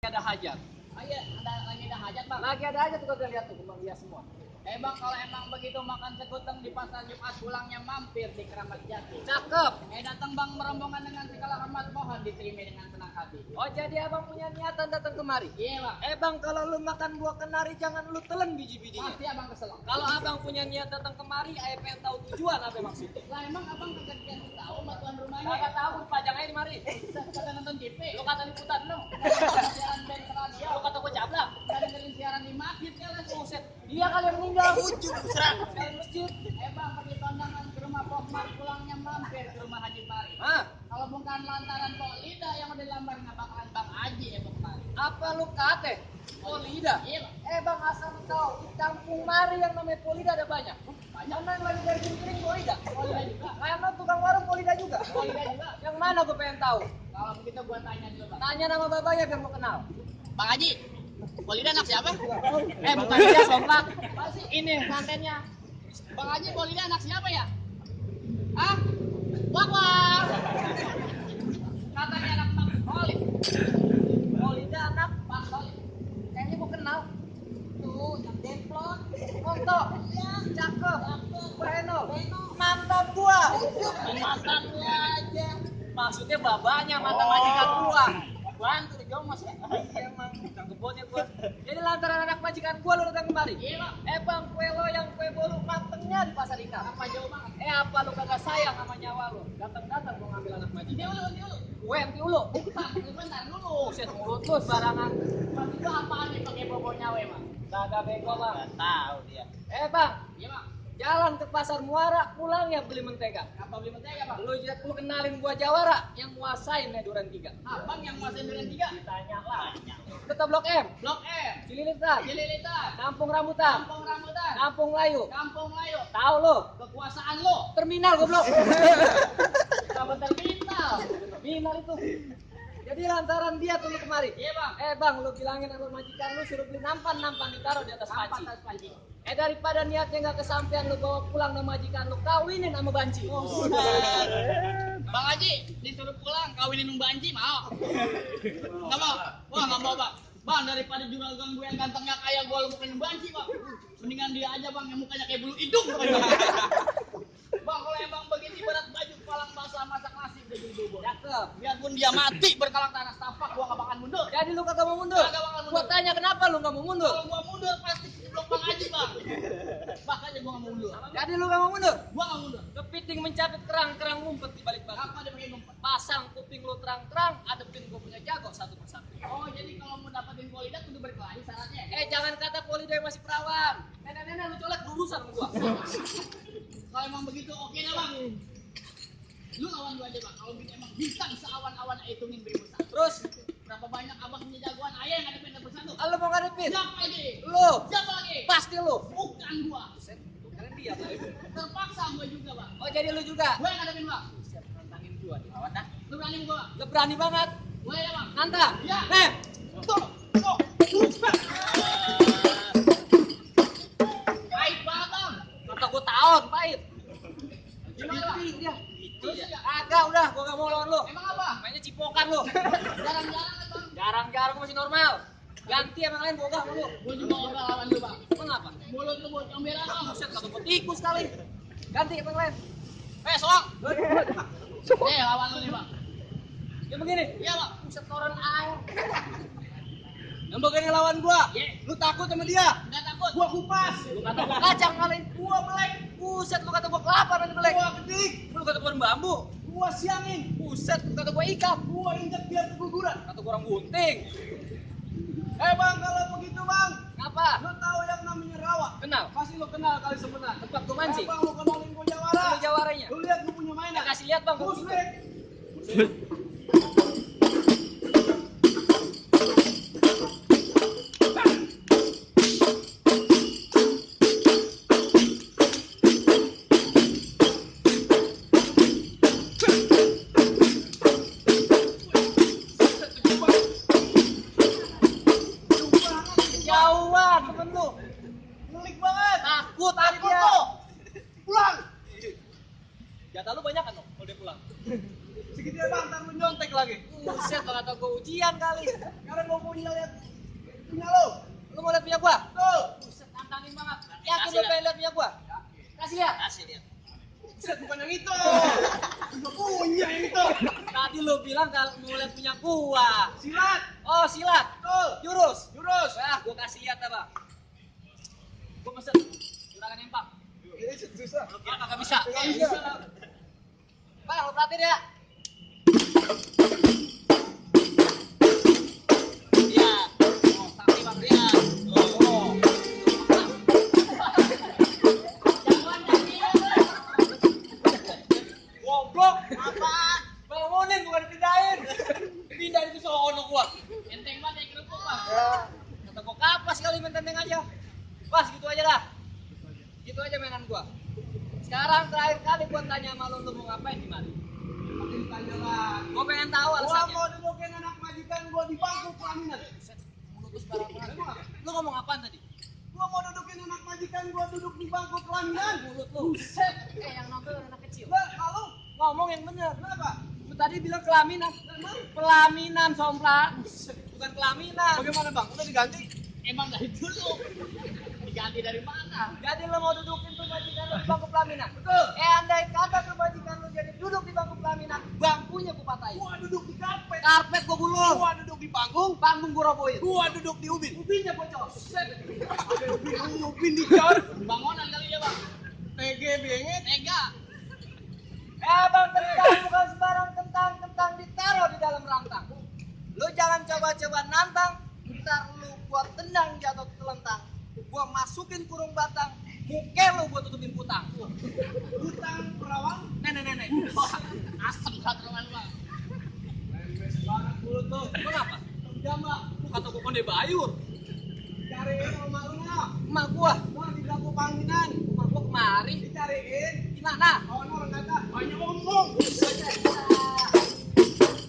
ada hajat. Oh iya, lagi ada hajat bang. Lagi ada hajat tuh kalian lihat tuh kembang hias semua. Bang, kalau emang begitu makan sekuteng di pasar Jumat pulangnya mampir di Keramat Jati. Cakep. Datang bang merombongan dengan segala hormat, mohon diterima dengan senang hati. Oh jadi abang punya niatan datang kemari? Iya bang. Bang, kalau lu makan buah kenari jangan lu telan biji-bijinya. Pasti abang kesel. Kalau abang punya niat datang kemari, pengen tahu tujuan apa maksudnya. Lah emang abang kagak dikasih tahu sama tuan rumahnya? Kagak tahu pajang aja di mari. Kagak nonton TV. Lu kata liputan lu. Siaran band radio. Lu kata gua cablak. Nggak dengerin siaran di masjid kali. Buset. Dia kali yang meninggal. Ujung serang. Siaran masjid. Bang, pergi kondangan ke rumah Pokmar, pulangnya mampir ke rumah Haji Pari. Kalau bukan lantaran Pok Lida yang udah lambar nggak bakalan Bang Haji Pokmar. Apa lu kate? Polida? Iya bang, asal lu tahu di kampung Mari yang namanya Polida ada banyak. Banyak yang lagi dari piring Polida. Polida juga. Karena tukang warung Polida juga. Polida juga. Yang mana gue pengen tahu? Kalau begitu gua tanya dulu bang. Tanya nama bapaknya biar mau kenal. Bang Haji, Polida anak siapa? Bukan dia somplak. Ini mantennya. Bang Haji, Polida anak siapa ya? Hah? Wak. Katanya anak Pak Solid. Polida anak Pak Solid. kayaknya gue kenal. Tuh, yang demplon. Foto. Ya, Cakep. Bueno. Beno. Mantan gua. Mantan lu aja. Maksudnya babanya mantan majikan gua. Bantu di Jomas ya. Iya emang, bukan kebonnya gua. Jadi lantaran anak majikan gua lu datang kemari. Iya bang. Bang, kue lo yang kue bolu matengnya di pasar ikan. Apa jauh banget? Apa lu kagak sayang sama nyawa lu? Datang-datang gua ngambil anak majikan. Ini ulu. Kue enti ulu. Bentar dulu. Buset mulut lu sembarangan. Maksud lu apaan nih pakai bobo nyawe bang? Kagak bego bang. Gak tahu dia. Bang, Iya bang. jalan ke pasar Muara, pulang ya beli mentega. Apa beli mentega bang? Lu kenalin gua Jawara yang nguasain Duren 3. Abang yang nguasain Duren 3? Ditanya lah. Kita Blok M. Blok M. Cililitan. Cililitan. Kampung Rambutan. Kampung Rambutan. Kampung Layu. Kampung Layu. Tahu lu? Kekuasaan lo. Terminal goblok. Kampung terminal. Terminal itu. Jadi lantaran dia tuh lu kemari. Iya bang. Bang, lu bilangin sama majikan lu suruh beli nampan ditaruh di atas panci. Atas panci. Daripada niatnya nggak kesampaian lu bawa pulang sama majikan lu kawinin sama banci. Bang Haji disuruh pulang kawinin Mbak Banci mau? Nggak mau? Wah nggak mau bang. Bang daripada juragan gue yang gantengnya kayak gue lu bukan Banci bang. Mendingan dia aja bang yang mukanya kayak bulu hidung. Bang kalau emang begitu ibarat baju palang basah masak nasi udah jadi bubur. Cakep. Biarpun dia mati berkalang tanah tapak gua nggak bakal mundur. Jadi lu kagak mau mundur? Kagak bakal mundur. Gua tanya kenapa lu nggak mau mundur? Kalau gua mundur pasti blok Bang Haji bang. Makanya gua nggak mau mundur. Jadi lu nggak mau mundur? Gua nggak mundur. Kepiting mencapit kerang ngumpet di balik batu. Apa dia pakai ngumpet? Pasang kuping lu terang-terang, adepin gua punya jago satu persatu. Oh jadi kalau mau dapetin Polida kudu berkelahi syaratnya. Jangan kata Polida yang masih perawan. Nenek-nenek lu colek lulusan sama gua. Kalau emang begitu oke lah bang. Lu lawan gua aja bang. Kalau gitu emang bintang seawan-awan hitungin beribu satu. Terus Berapa banyak abang punya jagoan ayah yang ngadepin satu persatu? lu mau ngadepin? Siapa lagi? Lu. Siapa lagi? Pasti lu. Bukan gua. Buset, keren dia kali. Terpaksa gua juga bang. Oh jadi lu juga? Gua yang ngadepin bang. Buset, nantangin gua nih lawan dah. Lu berani sama gua bang? Lu berani banget. Gua ya bang. Nantang? Iya. Tuh. Pahit banget bang. Kata gua tahun pahit. Gimana bang? Dia. Terus ya? Agak udah, gua gak mau lawan lu. Emang apa? Mainnya cipokan lu. Jarang-jarang kan bang. Jarang-jarang masih normal. Ganti emang lain gua gak lu. Gua juga ogah lawan lu bang. Emang apa? Mulut lu bocong berak bang. Buset, kata gua tikus kali. Ganti emang lain. Soang. Lawan lu nih bang. Ya begini. Iya bang. Buset koran air. Yang begini lawan gua. Lu takut sama dia? Enggak takut. Gua kupas. Lu kata gua kacang kali. Gua melek. Buset, lu kata gua kelapa nanti melek. Gua kedik. Lu kata gua bambu. Gua siangin. Buset, lu kata gua ikan. Gua injek biar keguguran. Kata gua orang bunting. Bang, kalau begitu bang. Ngapa? Lu tahu yang namanya rawa? Kenal. Pasti lu kenal kali sebenarnya. Tempat gua mancing. Bang, lu kenalin gua Jawara. Lu Jawaranya. Lu lihat gua punya mainan. Kasih lihat bang. Musrik. Jauhan, temen lu. Ngulik banget. Takut dia. Pulang. Jatah lu banyak kan lo kalau dia pulang? Segitu ya bang, ntar lu nyontek lagi. Buset, kata gua ujian kali. Sekarang gua mau nilai punya lo. Lu mau lihat punya gua? Tuh. Buset, tantangin banget. Yakin lu pengen lihat punya gua? Kasih lihat. Kasih lihat. Buset, bukan yang itu. Gua punya yang itu. Tadi lu bilang kalau mau lihat punya gua. Silat. Oh, silat. Tuh. Jurus. Jurus. Ah, gua kasih lihat ya, Bang. Gua pesen juragan empang. Ini susah. Lu kira kagak bisa? Kagak bisa. Bang, lu perhatiin ya. Iya. Oh, sakti Bang Rian. Oh. Jangan jadi. Goblok. Apaan? Bangunin bukan pindahin. Pindahin ke sono gua. Enteng banget yang kerupuk, Bang. Kata gua kapas kali main tenteng aja. Pas gitu aja dah. Gitu aja mainan gua. Sekarang terakhir kali gua tanya sama lu mau ngapain di mana? Makin tanya lah. Gua pengen tahu alasannya. Gua mau dudukin anak majikan gua di bangku pelaminan. Mulut lu sembarangan. Lu ngomong apaan tadi? Gua mau dudukin anak majikan gua duduk di bangku pelaminan. Mulut lu. Buset. Yang nonton anak kecil. Lah, kalau ngomong yang bener. Kenapa? Lu tadi bilang kelaminan. Pelaminan, Sompra. Bukan kelaminan. Bagaimana, Bang? Udah diganti? Emang dari dulu. Diganti dari mana? Jadi lo mau dudukin tuh majikan lo di bangku pelaminan? Betul. Andai kata tuh majikan lo jadi duduk di bangku pelaminan, bangkunya gua patahin. Gua duduk di karpet. Karpet gua gulung. Gua duduk di panggung. Panggung gua robohin. Gua duduk di ubin. Ubinnya bocor. Ada ubin dicor. Bangunan kali ya, Bang. TG bengit. Tega. Bang kentang bukan sembarang kentang ditaruh di dalam rantang. Lu jangan coba-coba nantang, ntar lu gua tendang jatuh telentang. Gua masukin kurung batang, muke lu gua tutupin putang. Putang perawang? Nenek. Asem katrongan, Bang. Lemes banget mulut tuh. Kenapa? Jambak. Lu kata gua konde bayur. Cariin rumah lu nak. Emak gua. Gua di bangku panggilan. Emak gua kemari. Dicariin. Di mana? Oh, orang kata. Banyak ngomong.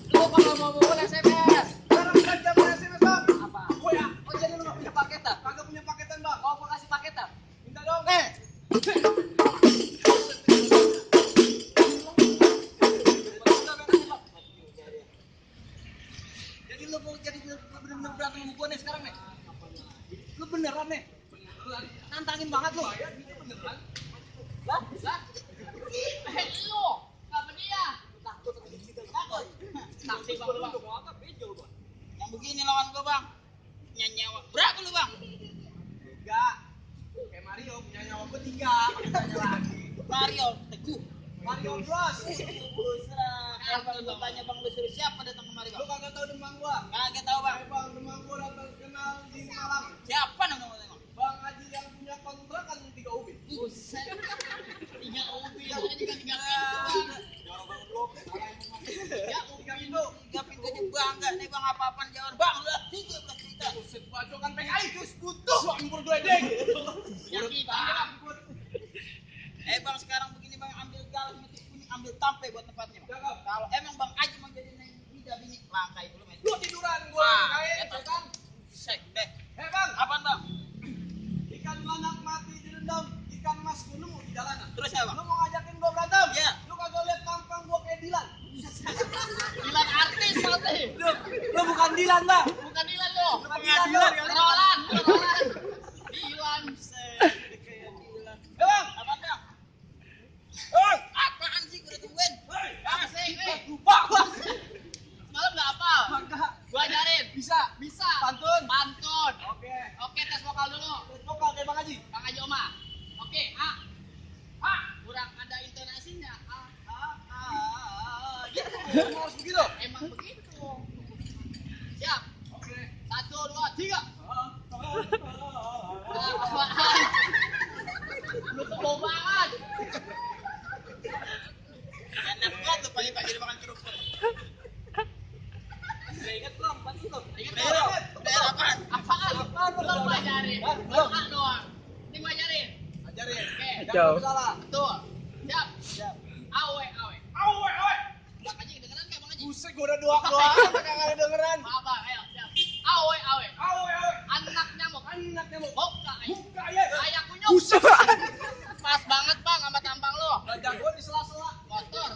Lu kalau mau SMS. Sekarang saja mau SMS, Bang. Apa? Gua ya. Oh, jadi lu gak punya paketan? Kagak punya paketan, Bang. Oh, gua kasih paketan. Minta dong. Jadi lu mau jadi bener-bener berantem sama gua nih sekarang nih. Lu beneran nih. Nantangin banget lu. Beneran. Lah? Lu, apa dia? Takut. Sakti Bang. Yang begini lawan gua, Bang. Punya nyawa. Berapa lu, Bang? 3. Kayak Mario punya nyawa gua 3. Tanya lagi. Mario Teguh. Mario Bros. Busra. Kalau gua tanya Bang lu suruh siapa datang kemari, Lu Bang? kagak tahu demang gua? Kagak tahu, Bang. Bang, demang gua datang kenal di Malang. Siapa namanya Bang? Bang Haji yang punya kontrakan 3 ubin. Buset. 3 ubi, ini kan 3 pintu, Bang. Ya, tiga pintunya bangga nih Bang, apa-apaan jawab Bang, udah 13 juta. Buset, bacokan PKI terus butuh. Suambur geledek. Yang kita. Bang, sekarang begini Bang, ambil galas mati kuning, ambil tampe buat tempatnya. Bang. Kalau emang Bang Aji mau jadi neng tidak bini langkai dulu men. Lu tiduran gua kain, ya kan? Sek deh. Bang, Apaan Bang? ikan lanak mati direndam, ikan mas gua nemu di jalanan. Terus ya Bang? Lu mau ngajakin gua berantem? Iya. Lu kagak lihat tampang gua kayak Dilan. Dilan artis mati. Lu bukan Dilan, Bang. Bukan Dilan lo. Bukan Dilan, lu. Roland. Dilan. Bang. Apaan Bang? Bang. Apaan sih gua udah tungguin? Apa sih? Lupa gua. Semalam nggak apa? Enggak. Gua ajarin. Bisa. Bisa. Pantun. Pantun. Oke. Oke, tes vokal dulu. Vokal kayak Bang Haji. Bang Haji Oma. Oke, A. A. Kurang ada intonasinya. A. Gitu. Mau harus begitu. Emang begitu. Siap. Oke. 1, 2, 3. Lu kebau banget. Enak banget tuh pagi-pagi makan kerupuk. Udah inget belum? Pasti tuh. Ingat belum? Udah apaan? Apaan? Apaan lu Belum udah? ngajarin. Hah? Belum doang. Ini gua ajarin. Ajarin. Oke. Jangan salah. Betul. Siap. Siap. Awe. Awe. Bang Haji kedengeran nggak Bang Haji? Buset, gua udah doang, kagak ada dengeran. Maaf Bang, ayo siap. Awe. Awe. Anak nyamuk. Buka. Buka ya. Kayak kunyuk. Buset. Pas banget Bang sama tampang lo. Bajak gua di sela-sela. Kotor.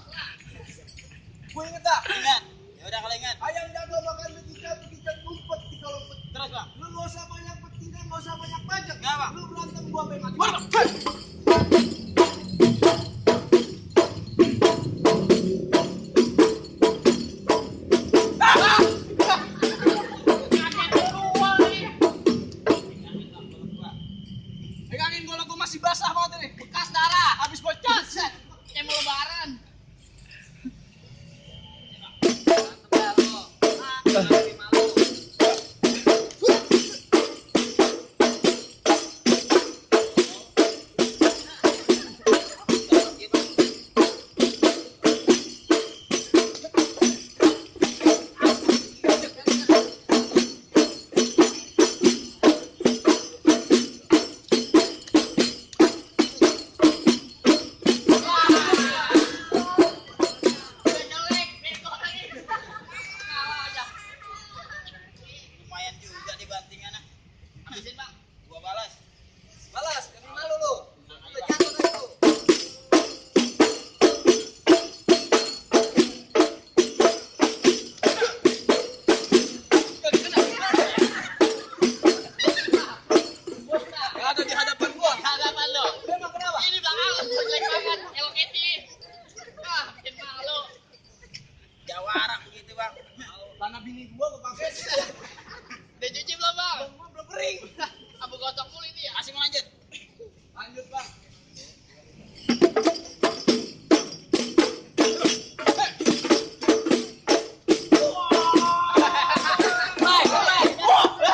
Gua inget dah. Ingat. Ya udah kalau ingat. Ayam jago makan begitu umpet di kolong. Terus Balas bang. Lu nggak usah banyak bertindak, nggak usah banyak pajak. Nggak, Bang. Lu berantem gua sampai mati. Bang. Pegangin bola gua masih basah banget ini. Bekas darah. Habis gua cas. Kayak mau lebaran. Lumayan juga dibantingannya. Habisin bang. Gua balas. Balas, jangan malu lu. Ayo, Udah Bang. jatuh tadi lu. Gak ada di hadapan gua. Hadapan lo. Memang kenapa? Ini belakang lo jelek banget. Hello Kitty. Ah, bikin malu. Jawara begitu bang. Karena bini gua pakai. Udah cuci belum bang? Belum kering. Abu gosok mulu itu ya. Asing lanjut. Lanjut, Bang.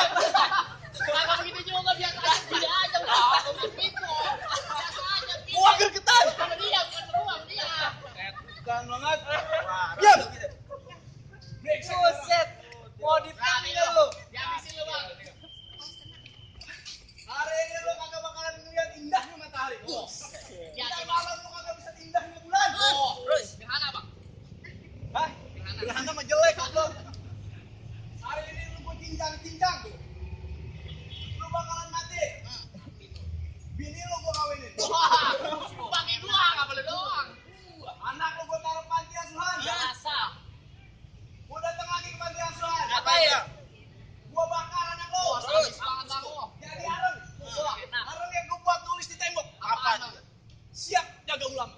Kagak begitu juga biasa aja. Tidak aja bang. Gitu. Biasa aja. Gitu. Gua gergetan. Sama dia bukan sama gua, sama dia. Kan banget. Diam. Buset. Mau dipanggil lu. Dihabisin lo bang. Hari ini lu kagak bakalan ngeliat indahnya matahari. Ya, Ntar Bang. malam lu kagak bisa indahnya bulan. Oh, terus gerhana bang. Hah? Gerhana mah jelek goblok. Hari ini lu gua cincang-cincang tuh. Lu bakalan mati. Bini lu gua kawinin. Wah, bang itu nggak boleh doang. Anak lu gua taruh panti asuhan. Biasa. Gua datang lagi ke panti asuhan. Ngapain? Gua bakar anak lu. Habis banget bang lo. Jadi areng. Enak. Areng yang gua buat tulis di tembok. Apaan, Bang? Siap jaga ulang.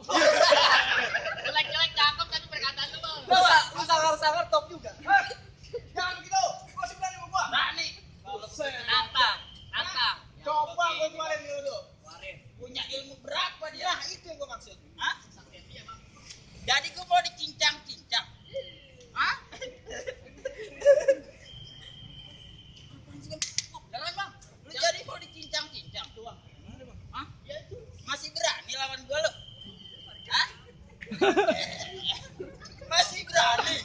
Jelek-jelek cakep tapi perkataan lu bang. Lu sangar-sangar top juga. Jangan begitu. Gua sih berani sama gua. Berani. Buset. Nantang. Nantang. Coba gua keluarin dulu tuh. Punya ilmu berapa dia? Nah, itu yang gua maksud. Hah? Iya bang. Jadi gua mau dicincang-cincang. Hah? Jangan bang. Lu jadi mau dicincang-cincang. Hah? Masih berani lawan gua lu? Hah? Masih berani?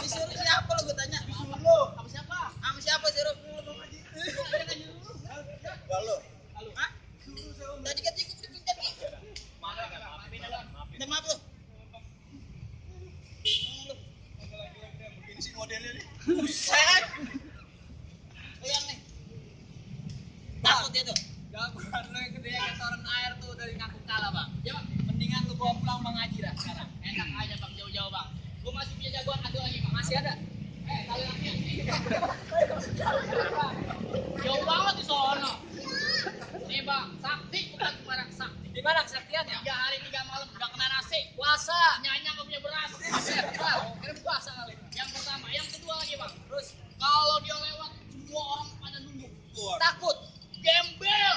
Disuruh siapa lu gua tanya? Sama siapa? Sama siapa suruh? Lalu. Hah? Tadi katanya gua dicincang-cincang. Minta maaf lu. Begini sih modelnya nih. Buset. Lihat nih. Takut dia tuh. Jagoan lu yang gede kayak toren air tuh dari ngaku kalah, Bang. Ya bang. Mendingan lu bawa pulang mengaji dah sekarang. Enak aja bang, jauh-jauh bang. Gua masih punya jagoan satu lagi bang. Masih ada. Kali lagi ya. Jauh banget di sono. Nih bang, sakti bukan barang sakti. Di mana kesaktiannya? 3 hari 3 malam udah kena nasi. Puasa. Nyanya gak punya beras. Kira puasa kali. Yang pertama, yang kedua lagi bang. Terus Kalau dia lewat, semua orang pada nunduk. takut. Gembel.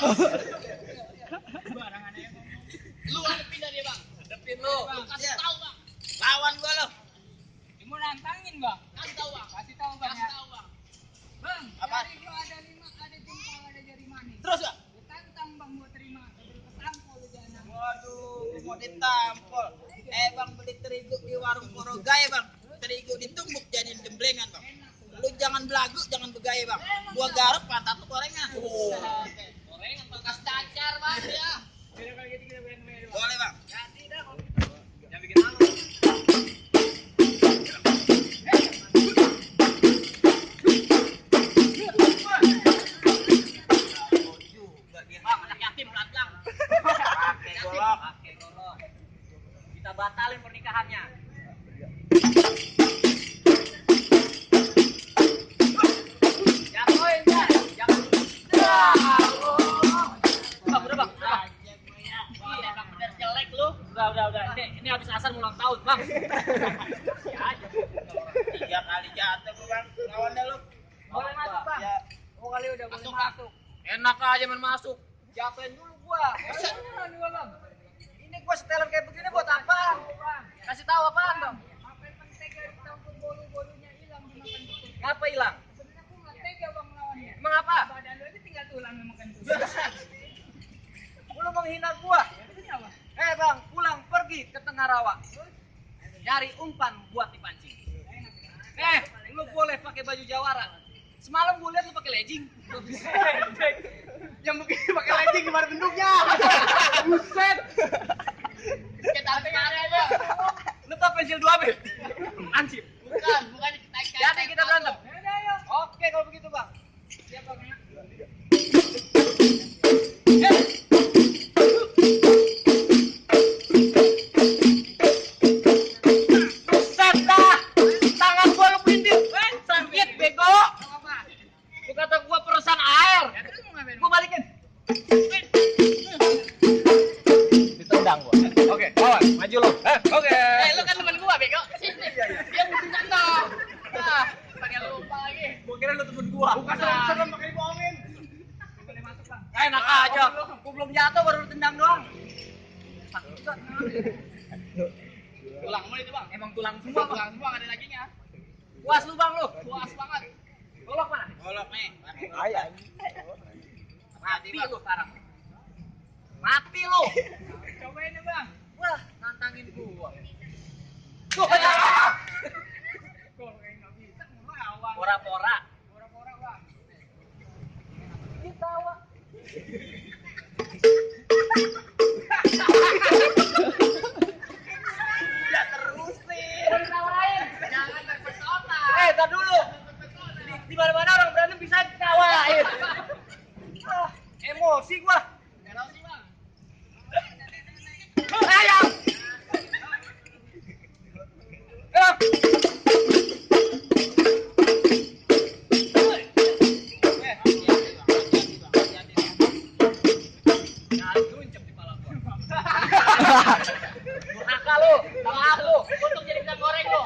Barangan aja ngomong. Lu hadepin dia bang. Hadepin lu. Lu kasih Iya. tahu bang. Lawan gua lo. Mau nantangin bang, Kasih tahu bang. kasih tahu bang Kasih ya. tahu bang. Bang, Apa? jari gua ada 5, ada jempol, ada jari manis. Terus gak? Gua tantang bang, gua terima. Ketampol lu jangan. Waduh, mau ditampol. Bang beli terigu di warung Porogai bang. Terigu ditumbuk jadi jemblengan bang. Lu jangan belagu, jangan begaya bang. Gua garuk pantat lu gorengan. Gorengan bekas cacar bang ya. Boleh bang. Jadi dah kalau gitu. Jangan bikin malu. Bang, anak yatim pelan-pelan. Pakai golok. Pakai golok. Kita batalin pernikahannya. Tadi jatuh gua bang. Lawan dah lu. Boleh masuk bang. Ya. Oh kali udah boleh Masuk, Bang. masuk. Enak aja main masuk. Jatuhin dulu gua. Beneran gua bang. Ini gua setelan kayak begini buat apa? Bang. Kasih tahu apaan, Bang? Apa yang mentega dicampur bolu-bolunya hilang dimakan tutup. Ngapa hilang? Sebenarnya aku nggak tega bang lawannya. Emang apa? Badan lu itu tinggal tulang yang makan tutup. Lu menghina gua. Itu apa? Bang, pulang pergi ke tengah rawa. Nyari umpan buat dipancing. Lu boleh pakai baju jawara. Semalam gua lihat lu pakai legging. Yang mungkin pakai legging gimana bentuknya? Buset. Kita ada bang. Lu tau pensil 2B? Ansip. Bukan Jadi kita berantem. Ya udah ayo. Oke kalau begitu, Bang. Siap bang ya. Buset dah. Tangan gua lu pindir. Sakit bego. Apa? Lu kata gua peresan air. Ya terus mau ngapain? Gua balikin. Ditendang gua. Oke, kawan, maju lu. Oke. Lu kan teman gua bego. Sini. Dia mesti jatuh. Nah, pakai lupa lagi. Gua kira lu temen gua. Bukan serem pakai dibohongin. Boleh masuk bang. Enak aja. Gua belum jatuh baru lu tendang doang. Sakit juga. Tulang mulu itu bang. Emang tulang semua, Bang. Tulang semua nggak ada dagingnya. Puas lu, Bang, lu. Puas banget. Golok mana? Golok nih. Mati lu sekarang. Mati lu. Cobain ya bang. Wah, nantangin gua. Tuh, Tuh, kalau kayak nggak bisa ngelawan. pora-pora. Pora-pora bang. Ketawa. Ya terus nih. Mau ditawain. Jangan terpesona. Tar dulu. Di mana-mana orang berantem bisa ketawain. Emosi gua. Galau sih bang. Ayo. Durhaka lu, sama aku. Untuk jadi pisang goreng lo.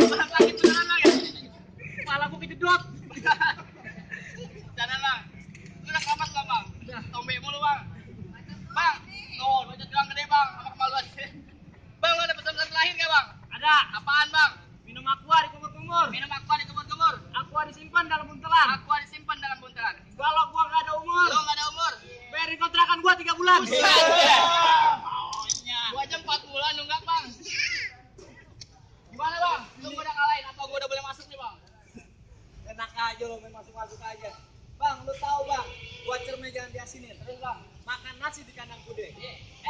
Balap lagi tuh jalan bang ya. Kepala gua kejedot. Jalan bang. Lu udah kamat gak bang? Tombe mulu bang. Bang, tuh bocot doang gede bang. Sama kemaluan. Bang, lu ada pesan-pesan terakhir gak bang? Ada. Apaan bang? Minum aqua di kumur-kumur. Minum aqua di kumur-kumur. Aqua disimpan dalam buntelan. Aqua disimpan dalam buntelan. Kalau gua nggak ada umur, Lu gak ada umur. bayarin kontrakan gua 3 bulan. Maunya. Gua aja 4 bulan nunggak bang. Gimana bang? Lu udah ngalahin apa gua udah boleh masuk nih bang? Enak aja lo main masuk-masuk aja. Bang, lu tahu bang, buat cermin jangan diasinin. Terus bang, makan nasi di kandang kude.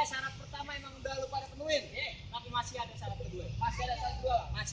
Syarat pertama emang udah lu pada penuhin. Tapi masih ada syarat kedua. Masih ada satu dua. Masih